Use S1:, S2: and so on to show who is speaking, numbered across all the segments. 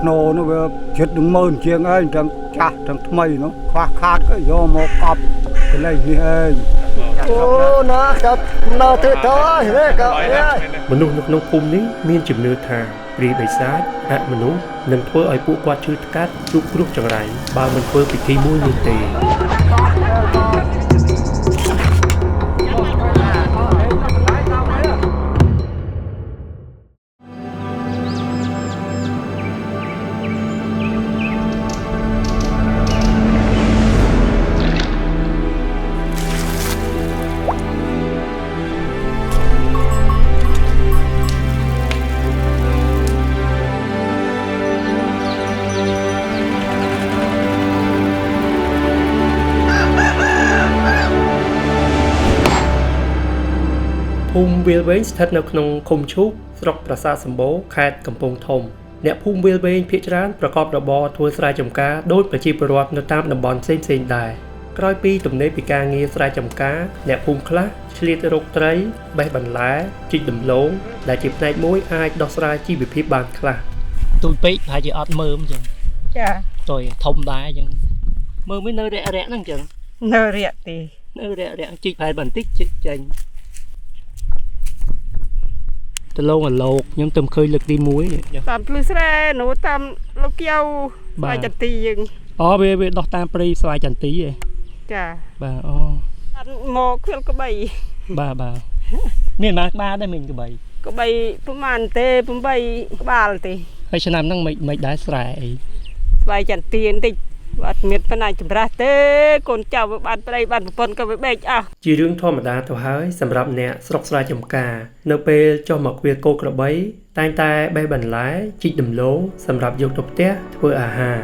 S1: ធ្នូនោះវាជិតនឹងម៉ឺនជាងឯងទាំងចាស់ទាំងថ្មីនោះខ្វះខាតក៏យកមកកប់កន្លែងនេះឯង
S2: អូណាក៏នៅធ្វើទៅហេក៏
S3: មនុស្សនៅក្នុងភូមិនេះមានជំនឿថាព្រាយបិសាចអមនុស្សនឹងធ្វើឲ្យពួកគាត់ឈឺថ្កាត់ជួបគ្រោះចង្រៃបើមិនធ្វើពិធីមួយនេះទេ ភូមិវាលវែងស្ថិតនៅក្នុងឃុំឈូកស្រុកប្រាសាទសម្បូរខេត្តកំពង់ធំអ្នកភូមិវាលវែងភាគច្រើនប្រកបរបរធ្វើស្រែចម្ការដោយប្រជាពលរដ្ឋនៅតាមតំបន់ផ្សេងៗដែរក្រោយពីទំនេរពីការងារស្រែចម្ការអ្នកភូមិខ្លះឆ្លៀតរកត្រីបេះបន្លែជីកដំឡូងដែលជាផ្នែកមួយអាចដោះស្រាយជីវភាពបានខ្លះទូចពេកប្រហែលជាអត់មើមអញ្ចឹង
S4: ចា
S3: តើធំដែរអញ្ចឹងមើមវិញនៅរាក់រាក់ហ្នឹងអញ្ចឹង
S4: នៅរាក់ទេ
S3: នៅរាក់រាក់ជីកប្រហែលបន្តិចជីកចេញដលងអាលោកខ្ញុំទៅឃើញលើកទី1នេះ
S4: តាមភ្លឺស្រែនោះតាមលោកកៅ
S3: បាទ
S4: ស្វាយចន្ទីយើង
S3: អូវាវាដោះតាមព្រៃស្វាយចន្ទីឯង
S4: ចា
S3: បាទអូ
S4: អត់មកខ្វៀលក្បី
S3: បាទបាទមានប៉ុន្មានក្បាលដែរមានក្បី
S4: ក្បីប្រហែលទេ8ក្បាលទេ
S3: ហើយឆ្នាំហ្នឹងមិនមិនដែរស្រែអី
S4: ស្វាយចន្ទីបន្តិចអត់មានបណ្ណាចម្រាស់ទេកូនចៅវាបានប្តីបានប្រពន្ធក៏វាបែកអស់
S3: ជារឿងធម្មតាទៅហើយសម្រាប់អ្នកស្រុកស្រែចម្ការនៅពេលចុះមកខ្វៀលគោក្របីតែងតែបេះបន្លែជីកដំឡូងសម្រាប់យកទៅផ្ទះធ្វើអាហារ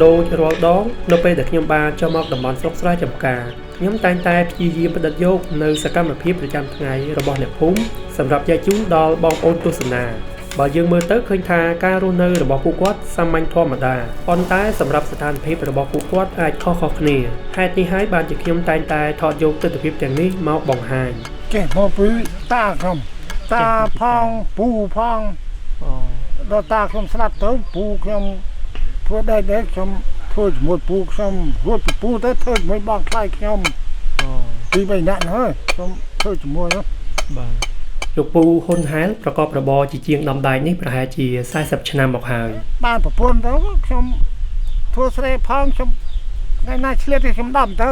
S3: ដូចរាល់ដងនៅពេលដែលខ្ញុំបានចុះមកតំបន់ស្រុកស្រែចម្ការខ្ញុំតែងតែព្យាយាមផ្ដិតយកនៅសកម្មភាពប្រចាំថ្ងៃរបស់អ្នកភូមិសម្រាប់ចែកជូនដល់បងប្អូនទស្សនាបើយើងមើលទៅឃើញថាការរស់នៅរបស់ពួកគាត់សាមញ្ញធម្មតាប៉ុន្តែសម្រាប់ស្ថានភាពរបស់ពួកគាត់អាចខុសៗគ្នាហេតុនេះហើយបានជាខ្ញុំតែងតែថតយកទិដ្ឋភាពទាំងនេះមកបង្ហាញ
S1: ចេះមកពីតាខ្ញុំតាផងពូផងដល់តាខ្ញុំស្លាប់ទៅពូខ្ញុំធ្វើដែរដែរខ្ញុំធ្វើជាមួយពូខ្ញុំរួចពីពូទៅធ្វើជាមួយបងថ្លៃខ្ញុំពីរបីនាក់ហ្នឹងហើយខ្ញុំធ្វើជាមួយនោះ
S3: បាទលោកពូហ៊ុនហែលប្រកបរបរជាជាងដំដែកនេះប្រហែលជា40ឆ្នាំមកហើយ
S1: បានប្រពន្ធទៅខ្ញុំធ្វើស្រែផងខ្ញុំថ្ងៃណាឆ្លៀតទេខ្ញុំដាំទៅ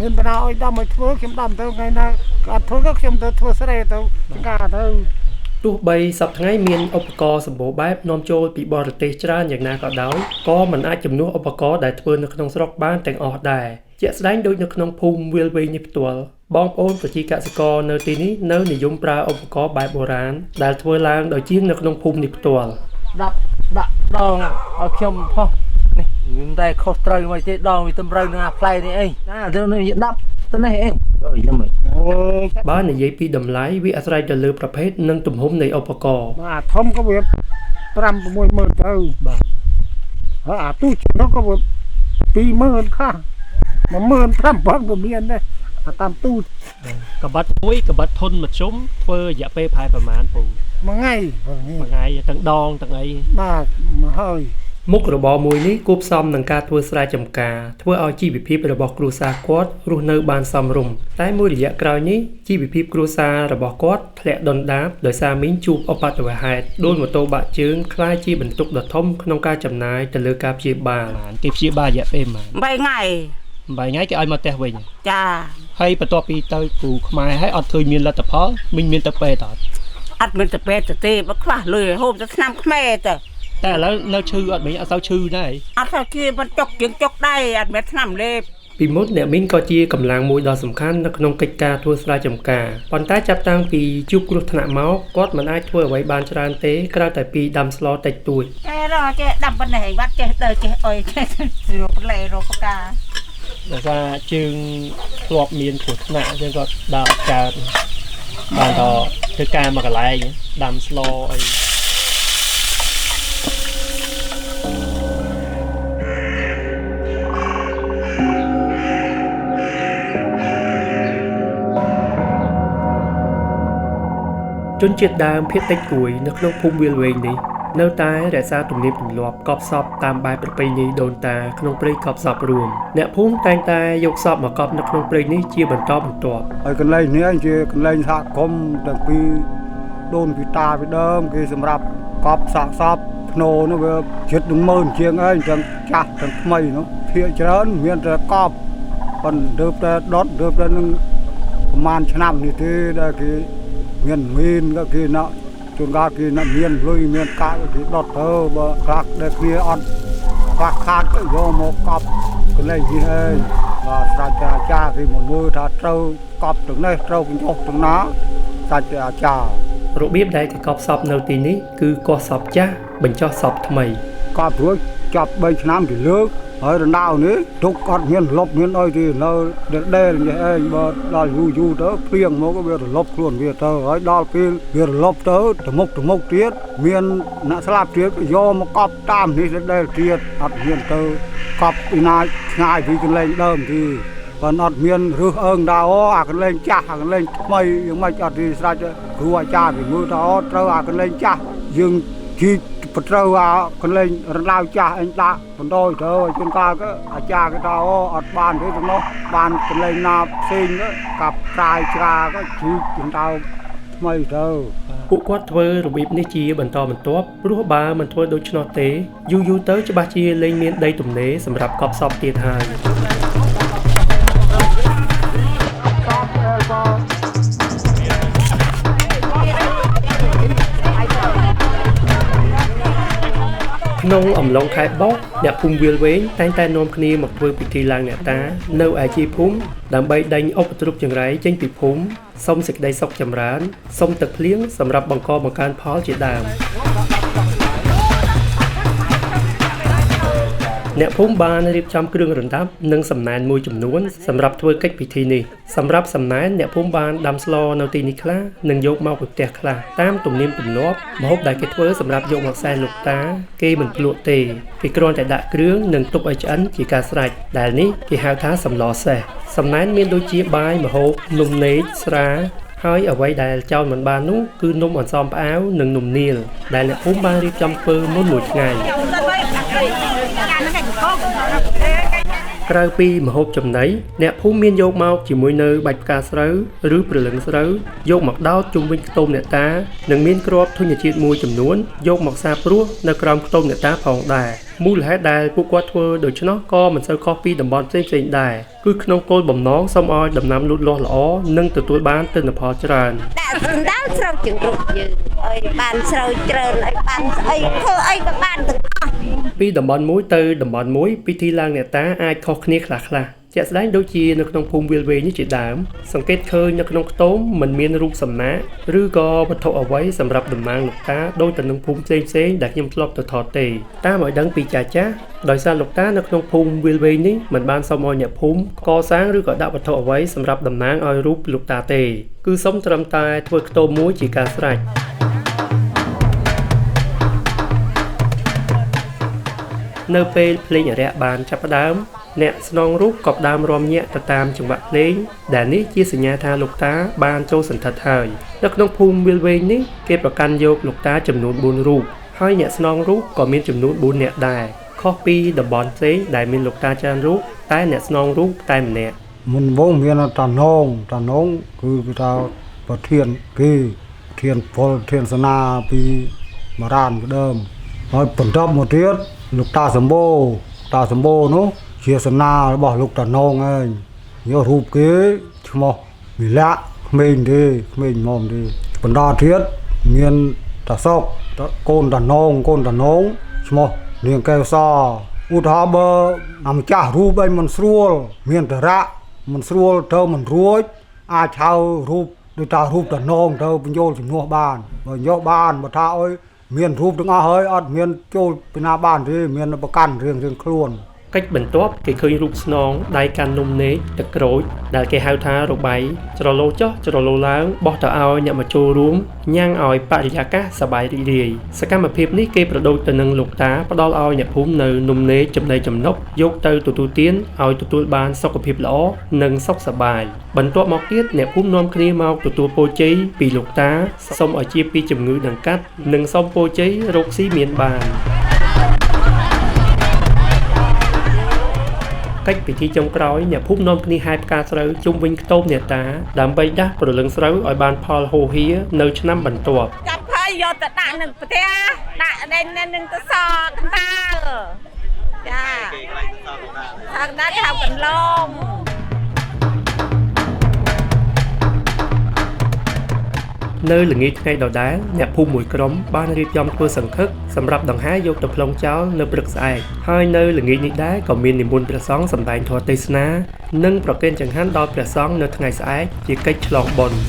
S1: មានបណ្ណាឲ្យដាំឲ្យធ្វើខ្ញុំដាំទៅថ្ងៃណាអត់ធ្វើក៏ខ្ញុំទៅធ្វើស្រែទៅចង្ការទៅ
S3: ទោះបីសប្តាហ៍ថ្ងៃមានឧបករណ៍សម្បូរបែបនាំចូលពីបរទេសច្រើនយ៉ាងណាក៏ដោយក៏មិនអាចជំនួសឧបករណ៍ដែលធ្វើនៅក្នុងស្រុកបានទាំងអស់ដែរជាក់ស្ដែងដូចនៅក្នុងភូមិវាលវែងនេះផ្ទាល់បងប្អូនប្រជាកសិករនៅទីនេះនៅនិយមប្រើឧបករណ៍បែបបុរាណដែលធ្វើឡើងដោយជាងនៅក្នុងភូមិនេះផ្ទាល់
S5: ដាក់ដាក់ដងឲ្យខ្ញុំផុសនេះវាមិនតែខុសត្រូវមកទេដងវាតម្រូវនឹងអាផ្លែនេះអីណាទៅនេះដាប់ទៅនេះអីអើយខ្ញុំ
S1: អូយ
S3: បើនិយាយពីតម្លៃវាអាស្រ័យទៅលើប្រភេទនិងទំហំនៃឧបករណ៍
S1: មកអាធំក៏វា5 6ម៉ឺនទៅ
S3: បាទ
S1: ហើយអាទូចនោះក៏វា2ម៉ឺនខ្លះ15000ក៏មានដែរអាតាមទូច
S3: កបាត់មួយកបាត់ធនមធ្យមធ្វើរយៈពេលប្រហែលប្រហែលពូ
S1: មួយថ្ងៃព្រោះនេះ
S3: មួយថ្ងៃទាំងដងទាំងអី
S1: បាទមកហើយ
S3: មុខរបរមួយនេះគួបផ្សំនឹងការធ្វើស្រែចម្ការធ្វើឲ្យជីវភាពរបស់គ្រួសារគាត់រស់នៅបានសមរម្យតែមួយរយៈក្រោយនេះជីវភាពគ្រួសាររបស់គាត់ធ្លាក់ដុនដាបដោយសារមីងជួបឧបទ្ទវហេតុដួលម៉ូតូបាក់ជើងក្លាយជាបន្ទុកដ៏ធំក្នុងការចំណាយទៅលើការព្យាបាលគេព្យាបាលរយៈពេលប៉ុន្មាន
S6: 8ថ្ងៃ
S3: 8ថ្ងៃគេឲ្យមកផ្ទះវិញ
S6: ចា
S3: ហើយបន្ទាប់ពីទៅគ្រូខ្មែរហើយអត់ឃើញមានលទ្ធផលមីងមានទៅពេទ្យអត់
S6: អត់មានទៅពេទ្យទៅទេបើខ្វះលុយហូបទៅឆ្នាំខ្មែរទៅ
S3: តែឥឡូវនៅឈឺអត់មីងអត់សូវឈឺដែរ
S6: អត់ទៅគេមិនចុកជាងចុកដៃអត់មានឆ្នាំលេប
S3: ពីមុនអ្នកមីងក៏ជាកម្លាំងមួយដ៏សំខាន់នៅក្នុងកិច្ចការធ្វើស្រែចម្ការប៉ុន្តែចាប់តាំងពីជួបគ្រោះថ្នាក់មកគាត់មិនអាចធ្វើអ្វីបានច្រើនទេក្រៅតែពីដាំស្លតិចតួច
S6: ចេះរកចេះដាំប៉ុណ្ណេះវត្តចេះដើរចេះអុយចេះរកប្លែរកបកា
S3: ដោយសារជើងធ្លាប់មានគ្រោះថ្នាក់អញ្ចឹងគាត់ដើរអត់កើតបានតធ្វើការមកកន្លែងដាំស្លអី ជនជាតិដើមភាគតិចកួយនៅក្នុងភូមិវាលវែងនេះនៅតែរក្សាទំនៀមទម្លាប់កប់សពតាមបែបប្រពៃណីដូនតាក្នុងព្រៃកប់សពរួមអ្នកភូមិតែងតែយកសពមកកប់នៅក្នុងព្រៃនេះជាបន្តបន្ទាប់
S7: ហើយកន្លែងនេះជាកន្លែងសហគមន៍តាំងពីដូនពីតាពីដើមគេសម្រាប់កប់សាកសពភ្នោនោះវាជិតនឹងម៉ឺនជាងហើយទាំងចាស់ទាំងថ្មីនោះភាគច្រើនមានតែកប់ប៉ុន្តែតែដុតទៅតែនឹងប្រហែលឆ្នាំនេះទេដែលគេមានមានក៏គេណាជួនកាលគេណាមានលុយមានកាក់គេដុតទៅបើខ្លះដែលគ្នាអត់ខ្វះខាតក៏យកមកកប់កន្លែងនេះឯងបាទស្រាច់អាចារ្យគេមកមើលថាត្រូវកប់ទាំងនេះត្រូវបញ្ចុះទាំងណាស្រាច់អាចារ្យ
S3: របៀបដែលគេកប់សពនៅទីនេះគឺកោះសពចាស់បញ្ចុះសពថ្មី
S7: កប់រួចចាប់3ឆ្នាំគេលើកហើយរណ្ដៅនេះទុកអត់មានលប់មានអីទេនៅដដែលនេះឯងបើដល់យូរយូរទៅភ្លៀងមកវារលប់ខ្លួនវាទៅហើយដល់ពេលវារលប់ទៅទៅមុខទៅមុខទៀតមានអ្នកស្លាប់ទៀតយកមកកប់តាមនេះដដែលទៀតអត់មានទៅកប់ពីណាឆ្ងាយពីកន្លែងដើមទេបើអត់មានរើសអើងថាអូអាកន្លែងចាស់អាកន្លែងថ្មីយ៉ាងម៉េចអត់ទេស្រេចគ្រូអាចារ្យគេមើលថាអូត្រូវអាកន្លែងចាស់យើងជីកត្រូវអាកន្លែងរណ្ដៅចាស់អញដាក់បណ្ដោយទៅឲ្យជួនកាលក៏អាចារ្យគេថាអូអត់បានទេទាំងនោះបានកន្លែងណាផ្សេងក៏កាប់ត្រាយច្រាក៏ជីករណ្ដៅថ្មីទៅ
S3: ពួកគាត់ធ្វើរបៀបនេះជាបន្តបន្ទាប់ព្រោះបើមិនធ្វើដូច្នោះទេយូរយូរទៅច្បាស់ជាលែងមានដីទំនេរសម្រាប់កប់សពទៀតហើយក្នុងអំឡុងខែបោកអ្នកភូមិវាលវែងតែងតែនាំគ្នាមកធ្វើពិធីឡើងអ្នកតានៅឯជាភូមិដើម្បីដេញឧបទ្រពចង្រៃចេញពីភូមិសុំសេចក្តីសុខចម្រើនសុំទឹកភ្លៀងសម្រាប់បង្កបង្កើនផលជាដើមអ្នកភូមិបានរៀបចំគ្រឿងរណ្ដាប់និងសំណែនមួយចំនួនសម្រាប់ធ្វើកិច្ចពិធីនេះសម្រាប់សំណែនអ្នកភូមិបានដាំស្លនៅទីនេះខ្លះនិងយកមកពីផ្ទះខ្លះតាមទំនៀមទម្លាប់ម្ហូបដែលគេធ្វើសម្រាប់យកមកសែនលោកតាគេមិនភ្លក់ទេគេគ្រាន់តែដាក់គ្រឿងនិងទុកឲ្យឆ្អិនជាការស្រេចដែលនេះគេហៅថាសម្លសេះសំណែនមានដូចជាបាយម្ហូបនំនេកស្រាហើយអ្វីដែលចោលមិនបាននោះគឺនំអន្សមផ្អាវនិងនំនាលដែលអ្នកភូមិបានរៀបចំធ្វើមុនមួយថ្ងៃក្រៅពីម្ហូបចំណីអ្នកភូមិមានយកមកជាមួយនៅបាច់ផ្កាស្រូវឬព្រលឹងស្រូវយកមកដោតជុំវិញខ្ទមអ្នកតានិងមានគ្រាប់ធញ្ញជាតិមួយចំនួនយកមកសាបព្រោះនៅក្រោមខ្ទមអ្នកតាផងដែរមូលហេតុដែលពួកគាត់ធ្វើដូច្នោះក៏មិនសូវខុសពីតំបន់ផ្សេងៗដែរគឺក្នុងគោលបំណងសូមឲ្យដំណាំលូតលាស់ល្អនិងទទួលបានទិន្នផលច្រើន
S8: ដាក់សណ្ដាលស្រូវជង្រុកយើងឲ្យបានស្រូវច្រើនឲ្យបានស្អីធ្វើអីក៏បានទាំងអស់
S3: ពីតំបន់មួយទៅតំបន់មួយពិធីឡើងអ្នកតាអាចខុសគ្នាខ្លះៗជាក់ស្ដែងដូចជានៅក្នុងភូមិវាលវែងនេះជាដើមសង្កេតឃើញនៅក្នុងខ្ទមមិនមានរូបសំណាកឬក៏វត្ថុអ្វីសម្រាប់តំណាងលោកតាដូចទៅនឹងភូមិផ្សេងៗដែលខ្ញុំធ្លាប់ទៅថតទេតាមឲ្យដឹងពីចាស់ចាស់ដោយសារលោកតានៅក្នុងភូមិវាលវែងនេះមិនបានសុំឲ្យអ្នកភូមិកសាងឬក៏ដាក់វត្ថុអ្វីសម្រាប់តំណាងឲ្យរូបលោកតាទេគឺសុំត្រឹមតែធ្វើខ្ទមមួយជាការស្រេចនៅពេលភ្លេងអារក្សបានចាប់ផ្ដើមអ្នកស្នងរូបក៏ផ្ដើមរាំញាក់ទៅតាមចង្វាក់ភ្លេងដែលនេះជាសញ្ញាថាលោកតាបានចូលសន្ធិដ្ឋហើយនៅក្នុងភូមិវាលវែងនេះគេប្រកាន់យកលោកតាចំនួន4រូបហើយអ្នកស្នងរូបក៏មានចំនួន4នាក់ដែរខុសពីតំបន់ផ្សេងដែលមានលោកតាច្រើនរូបតែអ្នកស្នងរូបតែម្នាក់
S7: មុនវងមានតានងតានងគឺគេថាប្រធានគេប្រធានពលប្រធានសនាពីបុរាណពីដើមហើយបន្តមកទៀតលោកតាសម្បូរតាសម្បូរនោះជាសនារបស់លោកតានងឯងយករូបគេឈ្មោះវិលៈក្មេងទេក្មេងមុំទេបន្តទៀតមានតាសុកកូនតានងកូនតានងឈ្មោះនាងកែវសឧទាហរណ៍បើអាម្ចាស់រូបឯងមិនស្រួលមានតរៈមិនស្រួលទៅមិនរួចអាចហៅរូបដូចតារូបតានងទៅបញ្យល់ជំនួសបានបើយកបានបើថាអុយមានរូបទាំងអស់ហើយអត់មានចូលពីណាបានទេមានប្រកាន់រឿងរឿងខ្លួន
S3: កិច្ចបន្ទាប់គេឃើញរូបស្នងដៃកាន់នំនេកទឹកក្រូចដែលគេហៅថារបៃច្រឡូចុះច្រឡូឡើងបោះទៅឲ្យអ្នកមកចូលរួមញ៉ាំងឲ្យបរិយាកាសសប្បាយរីករាយសកម្មភាពនេះគេប្រដូចទៅនឹងលោកតាផ្ដល់ឲ្យអ្នកភូមិនៅនំនេកចំណីចំណុកយកទៅទទួលទានឲ្យទទួលបានសុខភាពល្អនិងសុខសប្បាយបន្ទាប់មកទៀតអ្នកភូមិនាំគ្នាមកទទួលពរជ័យពីលោកតាសូមឲ្យជាពីជំងឺដង្កាត់និងសូមពរជ័យរកស៊ីមានបានកិច្ចពិធីចុងក្រោយអ្នកភូមិនាំគ្នាហែផ្កាស្រូវជុំវិញខ្ទមអ្នកតាដើម្បីដាស់ព្រលឹងស្រូវឲ្យបានផលហូរហៀនៅឆ្នាំបន្ទាប់
S6: ចាប់ហើយយកទៅដាក់នឹងផ្ទះដាក់នឹងទៅសកណ្ដាលចាសកណ្ដាលគេហៅកន្លង
S3: នៅល្ងាចថ្ងៃដដែលអ្នកភូមិមួយក្រុមបានរៀបចំធ្វើសង្ឃឹកសម្រាប់ដង្ហែយកទៅផ្លុងចោលនៅព្រឹកស្អែកហើយនៅល្ងាចនេះដែរក៏មាននិមន្តព្រះសង្ឃសម្ដែងធម៌ទេសនានិងប្រគេនចង្ហាន់ដល់ព្រះសង្ឃនៅថ្ងៃស្អែកជាកិច្ចឆ្លងបុណ្យ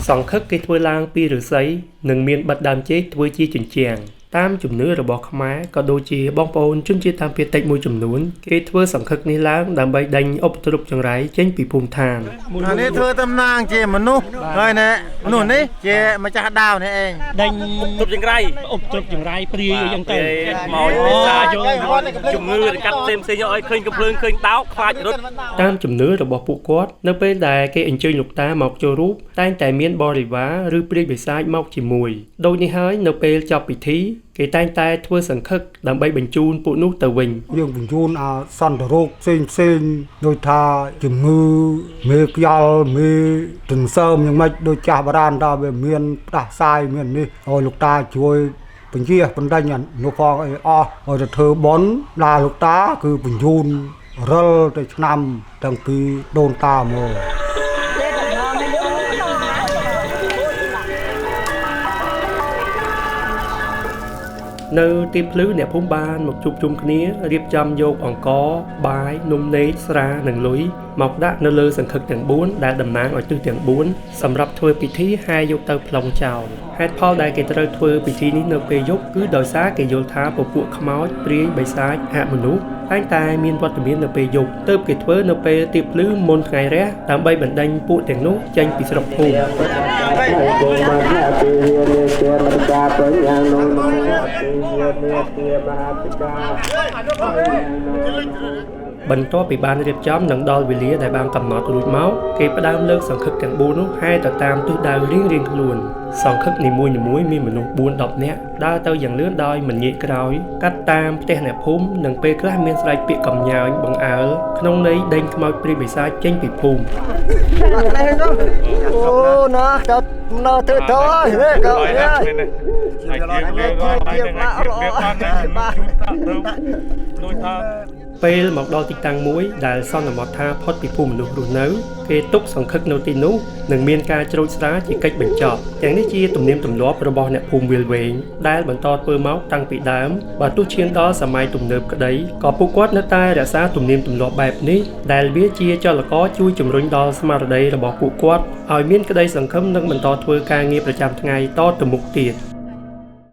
S3: សង្ឃឹកគេធ្វើឡើងពីឫស្សីនិងមានបិទដើមចេកធ្វើជាជញ្ជាំងតាមជំនឿរបស់ខ្មែរក៏ដូចជាបងប្អូនជនជាតិដើមភាគតិចមួយចំនួនគេធ្វើសង្ឃឹកនេះឡើងដើម្បីដេញឧបទ្រពចង្រៃចេញពីភូមិឋាន
S9: អានេះធ្វើតំណាងជាមនុស្សហើយណែមនុស្សនេះជាម្ចាស់ដាវនេះឯង
S3: ដេញឧបទ្រពចង្រៃឧបទ្រពចង្រៃព្រាយអីចឹងទៅ
S10: មកភាសាយកជំងឺកាត់ផ្សេងផ្សេងឲ្យឃើញកំភ្លើងឃើញដោកខ្លាចរត់
S3: តាមជំនឿរបស់ពួកគាត់នៅពេលដែលគេអញ្ជើញលោកតាមកចូលរូបតែងតែមានបរិវារឬព្រាយបិសាចមកជាមួយដូចនេះហើយនៅពេលចប់ពិធីគេតែងតែធ្វើសង្ឃឹកដើម្បីបញ្ជូនពួកនោះទៅវិញ
S7: យើងបញ្ជូនអាសន្តារោគផ្សេងផ្សេងដូចថាជំងឺមេខ្យល់មេទន្សើមយ៉ាងម៉េចដូចចាស់បុរាណថាវាមានផ្ដាសាយមាននេះឲ្យលោកតាជួយបញ្ជាបណ្ដេញនោះផងអីអស់ឲ្យទៅធ្វើបុណ្យដល់លោកតាគឺបញ្ជូនរិលទៅឆ្នាំតាំងពីដូនតាមក
S3: នៅទីភ្លឺអ្នកភូមិបានមកជួបជុំគ្នារៀបចំយកអង្ករបាយនំនេកស្រានិងលុយមកដាក់នៅលើសង្ឃឹកទាំង4ដែលតំណាងឲ្យទិសទាំង4សម្រាប់ធ្វើពិធីហែយកទៅផ្លុងចោលហេតុផលដែលគេត្រូវធ្វើពិធីនេះនៅពេលយប់គឺដោយសារគេយល់ថាពពួកខ្មោចព្រាយបិសាចអមនុស្សតែងតែមានវត្តមាននៅពេលយប់ទើបគេធ្វើនៅពេលទៀបភ្លឺមុនថ្ងៃរះដើម្បីបណ្ដេញពួកទាំងនោះចេញពីស្រុកភូមិបន្ទាប់ពីបានរៀបចំនិងដល់វេលាដែលបានកំណត់រួចមកគេផ្ដើមលើកសង្ឃឹកទាំង4នោះហែទៅតាមទិសដៅរៀងៗខ្លួនសង្ឃឹកនីមួយៗមានមនុស្ស 4-10 នាក់ដើរទៅយ៉ាងលឿនដោយមិនងាកក្រោយកាត់តាមផ្ទះអ្នកភូមិនិងពេលខ្លះមានស្រែកពាក្យកំញើញបង្អើលក្នុងន័យដេញខ្មោចព្រាយបិសាចចេញពីភូមិ
S2: អូណាទៅនៅទៅទៅហេក៏
S3: ពេលមកដល់ទីតាំងមួយដែលសន្មតថាផុតពីភូមិមនុស្សរស់នៅគេទុកសង្ឃឹកនៅទីនោះនិងមានការច្រូតស្រាជាកិច្ចបញ្ចប់ទាំងនេះជាទំនៀមទម្លាប់របស់អ្នកភូមិវាលវែងដែលបន្តធ្វើមកតាំងពីដើមបើទោះឈានដល់សម័យទំនើបក្តីក៏ពួកគាត់នៅតែរក្សាទំនៀមទម្លាប់បែបនេះដែលវាជាចលករជួយជំរុញដល់ស្មារតីរបស់ពួកគាត់ឲ្យមានក្តីសង្ឃឹមនិងបន្តធ្វើការងារប្រចាំថ្ងៃតទៅមុខទៀត។